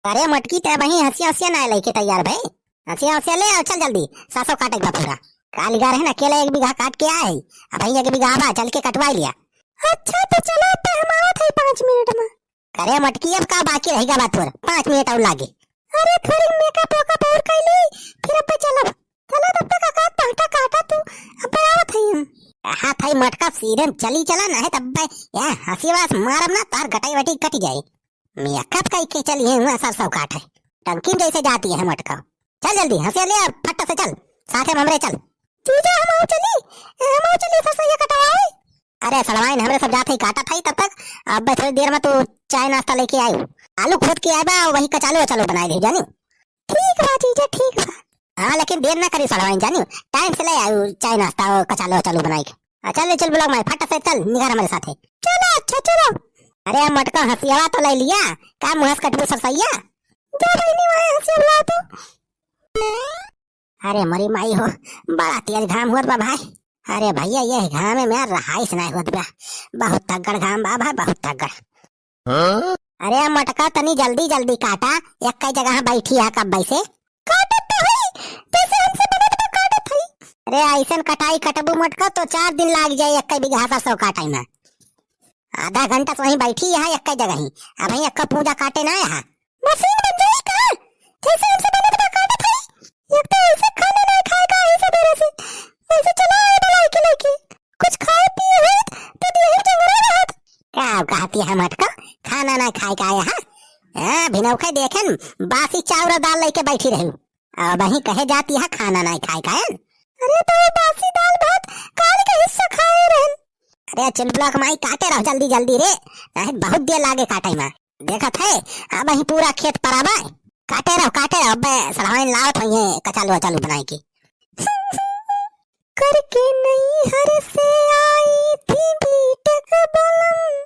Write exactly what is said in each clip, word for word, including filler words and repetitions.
अरे मोटकी, ते अबहीं हंसिया हंसिया ना लेके तैयार भई। हंसिया हंसिया ले आओ, चल जल्दी, सरसों काटे के बा पूरा। काल गा रहे ना, अकेले एक बीघा काट के आए, अबहीं एक बीघा बा, चल के कटवाई लिया। अच्छा तो चला, तो हम आवत है पाँच मिनट में। करे मोटकी, अब का बाकी रहिगा बा तोर, पाँच मिनट और लागे। अरे थोड़ी मेकअप वेकअप और कर ली, फिर अब चलब। चला तब तक का पहटा काटा तू, अब आवत है हम। कहा था मोटका, सीधे चली चला, नहीं तब बे, या हंसी वास मारब ना, तार गटाई वटी कट जाए। मेकअप कई के चली है, वहाँ सरसों काट है, टंकी में जैसे जाती है मोटका। चल जल्दी, हंसिया ले आ, फट से चल, साथे में हमरे चल। जीजा, हम आओ चली, ए, हम आओ चली, सरसों ये कटवाई। अरे सड़वाइन, हमरे सब जात ही काटा था ही तब तक, अब थोड़ी देर में तू चाय नाश्ता लेके आयु। आलू खोद के आए बा, वही कचालू वचालू बनाए दे जानी। ठीक बा जीजा, ठीक बा। हाँ, लेकिन देर ना करी सड़वाइन जानी, टाइम से ले आयु चाय नाश्ता और कचालू वचालू बनाए के। आ, चल रे, चल ब्लॉक माई, फट से चल, निगार हमारे साथे। चलो, अच्छा, चलो। अरे मोटका, हंसियावा तो ले लिया, का मुहस कटबू सरसैया? जा बहिनी, वहाँ हंसिया बुला तो। अरे मरी माई हो, बड़ा तेज घाम होत बा भाई। अरे भैया, ये घाम में यार रहाइश नाहीं होत बा, बहुत तगड़ घाम बा भाई, बहुत तगड़। हाँ? अरे मोटका, तनी जल्दी जल्दी काटा, एक कई जगह बैठी है कब से। काटत तो हई, जैसे हमसे बनत बा काटत हई। अरे ऐसन कटाई कटबू मोटका तो चार दिन लाग जाए एक कई बीघा सरसों काटाई में। आधा घंटा से वहीं बैठी है एक कई जगह ही, अबहीं एक पूजा काटे ना यहाँ। मशीन बन जाई का? जैसे हमसे बनत बा काटत हई। एक तो ऐसे खाना ना खाए का है सबेरे से, वैसे चला आए बलाई के लेके। कुछ खाए पिए होत तो देही जंगला रहत। का कहती है मोटका, खाना ना खाए का आया है? हाँ, भिनौखे देखेन, बासी चाउर दाल लेके बैठी रही। अबहीं कहे जाती है खाना ना खाए का है? अरे तो वो बासी दाल भात काल के हिस्सा खाए रहन। अरे चुलबुला के माई, काटे रहो जल्दी जल्दी रे, नहीं बहुत देर लागे काटे में। देखत है, अबहीं पूरा खेत पराबा। काटे रहो, काटे रहो, अबे सड़वाइन लावत होइए कचालू वचालू बनाए के। करके नैहर से आई थी बीटेक बलम,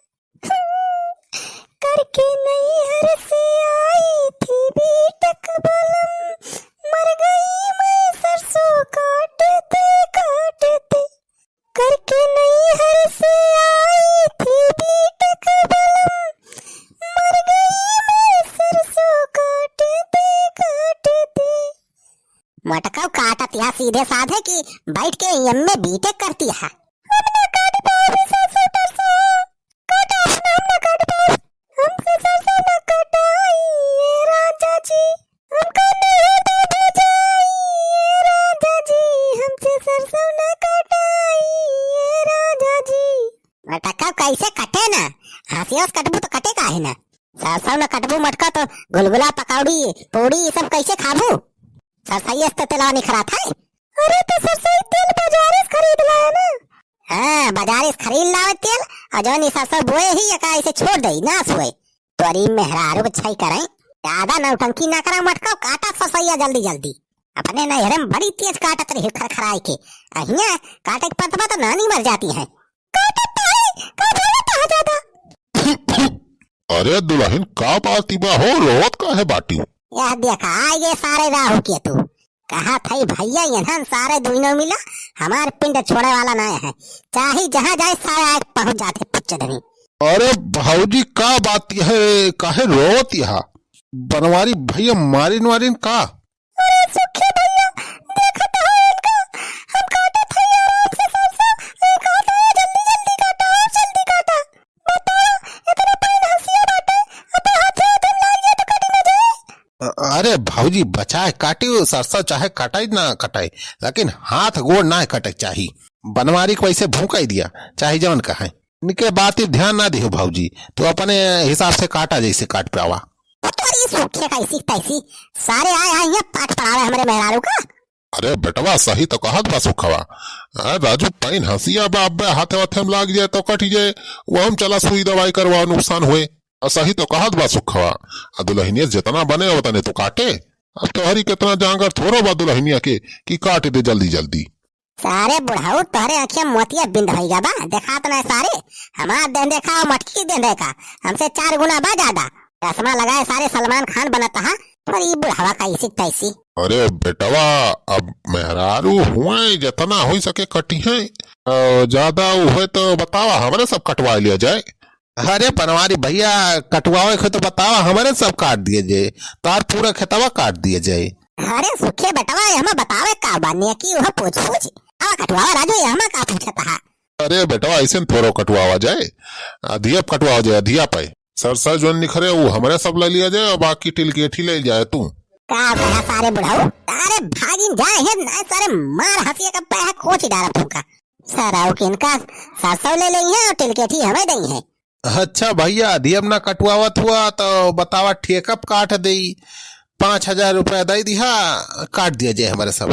करके नैहर से आई थी बीटेक बलम, मर गई मैं सरसों काटते काटते। करके नैहर से आई थी बीटेक बलम, मर गई मैं सरसों काटते काटते। मोटका काटत या सीधे साधे कि बैठ के एम ए बीटेक करती है। हम ना काट पाओ सरसों तरसों, काटा अपना हम ना काट पाओ। हमसे सरसों ना कटाई ए राजा जी, हमका नहीं तो भुजाई ए राजा जी, हमसे सरसों ना कटाई ए राजा जी। मोटका कैसे कटे ना, हंसिया से कटबू तो कटे काहे ना? सरसों ना कटबू मोटका तो गुलगुला, पकौड़ी, पूड़ी ये सब कैसे खाबू? सरसों से तो तेलवा निखरात है। अरे तो सरसों तेल बाजारे से खरीद लाया ना। हाँ, बाजारे से खरीद लावे तेल, और जौन ई सरसों बोए ही एका ऐसे छोड़ दे, नास होए। तोरी मेहरारू के छई करे, ज्यादा नौटंकी ना करा मोटका, काटा सरसैया जल्दी जल्दी। अपने नैहरे में बड़ी तेज काटत रही खरखराई के, अहिया काटे के पतवा तो नानी मर जाती है। काटत तो है, का बोलत है ज्यादा? अरे दुलहिन, का बात बा हो, रोवत काहे बाटिउ? यह देखा, आ गए सारे राहु केतु। कहा था भैया, इन्हन सारे दुइनो मिला हमार पिंड छोड़े वाला ना है, चाहे जहाँ जाए सारे आके पहुँच जाते पुच्चदनी। अरे भौजी, का बात है, काहे रोवत यहा? बनवारी भैया मारिन वारिन का? अरे सुखी भैया, देखत हो इनका, हम काटत हई आराम से सरसों, ये कहत है जल्दी जल्दी काटा, और जल्दी काटा। बताओ, इतना पाइन हंसिया बाटे, अब हाथे हाथे में लाग जाए तो कटी ना जाए। अ-, अरे भौजी, बचाए काटियो सरसों, चाहे कटाई ना कटाई, लेकिन हाथ गोड़ ना कटे चाही। बनवारी को ऐसे भूंकाई दिया, चाहे जवन कहे। इनके बात पे ध्यान ना दिहो भौजी, तो अपने हिसाब से काटा जैसे काट पावा। ओ तोरी सूखे कैसी तैसी, सारे आए हैं यहाँ पाठ पढ़ावे हमरे मेहरारू का। अरे बेटवा, सही तो कहत बा सुखवा। आ, राजू, पाइन हंसिया बा, अब्बे हाथे वाथे में लाग जाए तो कट जाए, वो हम चला सुई दवाई करवा, नुकसान हुए। आ, सही तो कहत बा सुखवा। आ, दुलहिनिया जितना बने उतने तो काटे। अब तोहरी कितना जांगर थोरो बा दुलहिनिया के कि काट दे जल्दी जल्दी। सारे बुढ़ऊ, तोहरे अखिया मोतिया बिंद होई गा बा, देखात ना सारे। हमार देह देखा और मटकी देह देखा, हमसे चार गुना बा ज्यादा। चश्मा लगाए सारे सलमान खान बनत हा, और ई बुढ़वा कैसी तैसी। अरे बेटवा, अब मेहरारू हुए, जितना हो सके कटी है, अ, ज्यादा हुए तो बतावा, हमरे सब कटवा लिया जाए। अरे बनवारी भैया, कटवावे के तो बतावा, हमरे सब काट दिए जाए, तार पूरा खेतवा काट दिए जाए। अरे सुखे बेटवा, हमें बतावे का बा, नेकी वह पूछ पूछ। आवा कटवावा राजू, ये हमें का पूछत हा? अरे बेटवा, ऐसे न थोड़ो कटवावा जाए, अधिया पे कटवावा जाए, अधिया पे। सरसों जोन निखरे, वो हमरे सब ले लिया जाए और बाकी टिलकेठी ले जाए तू। का कहा सारे बुढ़ऊ? अरे भागिन जाए है ना, सारे मार हंसिया का पैसा खोच डाला तुमका। सारा वो किनका सरसों ले लेई है और टिलकेठी हमें देई है। अच्छा भैया, अधिया पे ना कटवावत हुआ तो बतावा, ठेका पे काट देई, पाँच हजार रुपया दे दिहा, काट दिया जाए हमरे सब।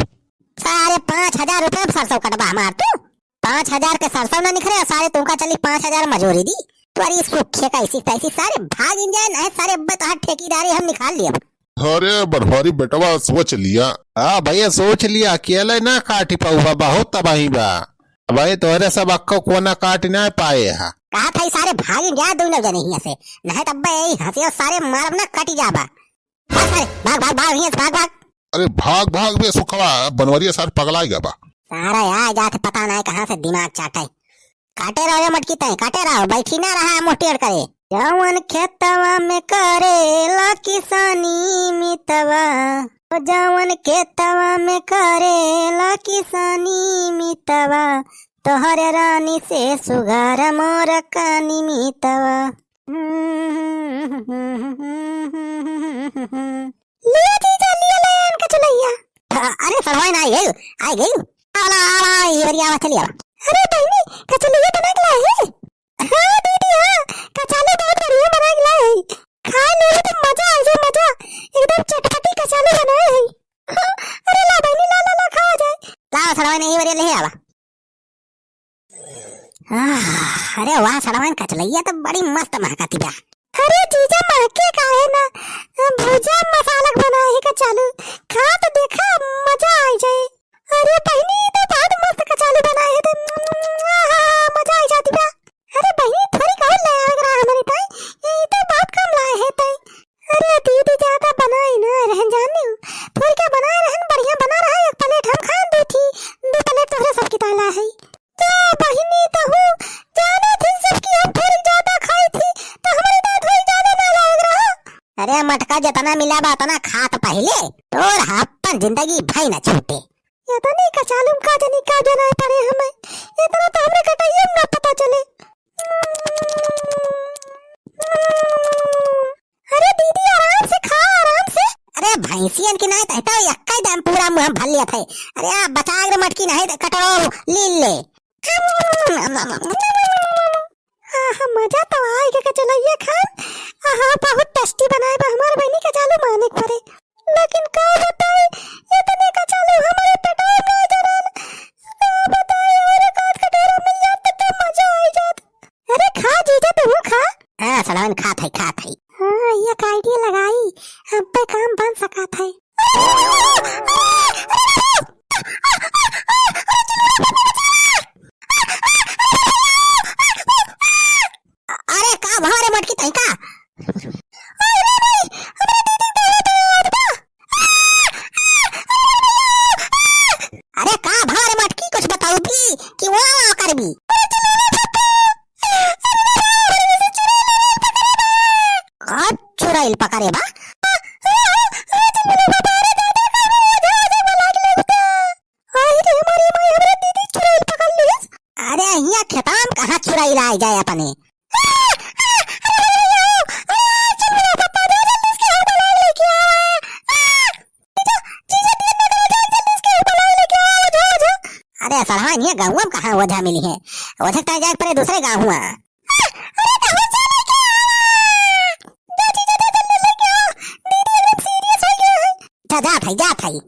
सारे पाँच हजार रुपया पे सरसों कटवा हमार तू? पाँच हजार के सरसों ना निखरे, सारे तुमका चली पाँच हजार मजूरी दी। तोरी सुखे कैसी तैसी, सारे भागिन जाए ना, सारे अब्बे तोहार ठेकेदारी हम निकाल लिया। अरे बनवारी बेटवा, सोच लिया। हाँ भैया, सोच लिया, अकेले ना काटी पाऊबा, बहुत तबाही बा। भाई तोहरे सब अक्को कोना काट ना पाए हा। कहा था सारे भागिन जाए दोनों जने हियां से, नहीं तब यही हंसिया सारे मारब ना कटी जाबा। भाग सारे, भाग, भाग, भाग, हियां से भाग, भाग। अरे भाग, भाग बे सुखवा, बनवरिया सार पगला गया बा। सारा आ जात पता नहीं कहाँ से दिमाग चाटे। काटे रहो ये मटकी तय, काटे रहो, बैठी ना रहा मुंह टेढ़ करे। जवन खेतवा में करेला किसानी मितवा, ओ जवन खेतवा में करेला किसानी मितवा, तोहरे रानी से सुघर मोर कानी मितवा। लिया जीजा, लिया ले आन कचुलैया। अरे सरवाइन आई गई, आई गई। आवा, आवा, ये बरिया आवा, चलिए आवा। अरे बहिनी, कचुलैया बना के लाए है? हाँ दीदी, हाँ, कचालू बहुत बढ़िया बना के लाए है। खा ले तो मजा आ जाए, मजा, एकदम चटपटी कचालू बनाए है। हाँ, अरे ला बहिनी, ला, ला, ला, खावा जाए। लावा सरवाइन, ये बरिया ले आवा। आह, अरे वाह, सड़वाइन कचलैया तो बड़ी मस्त महकती बा। अरे जीजा, महके काहे ना, भुजा मसालक बनाए है कचालू, खा तो देखा, मजा आ जाए। अरे बहिनी, ई तो बहुत मस्त कचालू बनाए है तो, आहा, मजा आ जाती बा। अरे बहिनी, थोड़ी कौन ले आवे रहा हमारे ताई, ये तो बहुत कम लाए है ताई। अरे दीदी, ज्यादा बनाई ना रहन, जानी हो, थोड़ी का बनाए रहन, बढ़िया बना रहा, एक प्लेट हम खान दी थी, दो प्लेट तोहरे सबकी ताला है। क्या बहिनी, तहू जाने थी सबकी हम थोड़ी ज्यादा खाई थी, तो हमारे ताई थोड़ी ज्यादा ना लाग रहा। अरे मटका, जितना मिला बा उतना खा तो पहिले, तोर अपन जिंदगी भई ना छूटे। इतनी कचालू में का जनी का जनाए पड़े हमें, इतना तो हमरे कटाइए में ना पता चले। अरे दीदी, आराम से खा, आराम से। अरे भैंसियन की नाई तहता एक्का ही दाम पूरा मुंह भर लिया था। अरे आप बचा के मटकी नहीं तो कटो, लील ले। आहा, मजा तो आए के कचलैया खान। आहा, बहुत tasty बनाए बा हमार बहिनी, कचालू माने के परे। लेकिन का बताई, इतने कचालू हमारे पेटवा में आ जरन। का बताई, और एक आध कटोरा मिल जात तो मजा आ जात। अरे खा जीजा, तू खा। हाँ, सड़वाइन खात है, खात है। हाँ, ये idea लगाई, अब पे काम बन सकत है। अरे का भवा रे मटकी तई का? अरे का भवा रे मटकी, कुछ बताऊ भी कि वाह वाह करबी? का चुराइल पकड़े बा? अरे हिया खेताम कहाँ चुराइल आइ जाए अपने? अरे सरहान, ये गाँव में कहाँ ओझा मिली है? ओझा के जाए पड़े दूसरे गाँव हुआ। जा, जा भाई, जा भाई।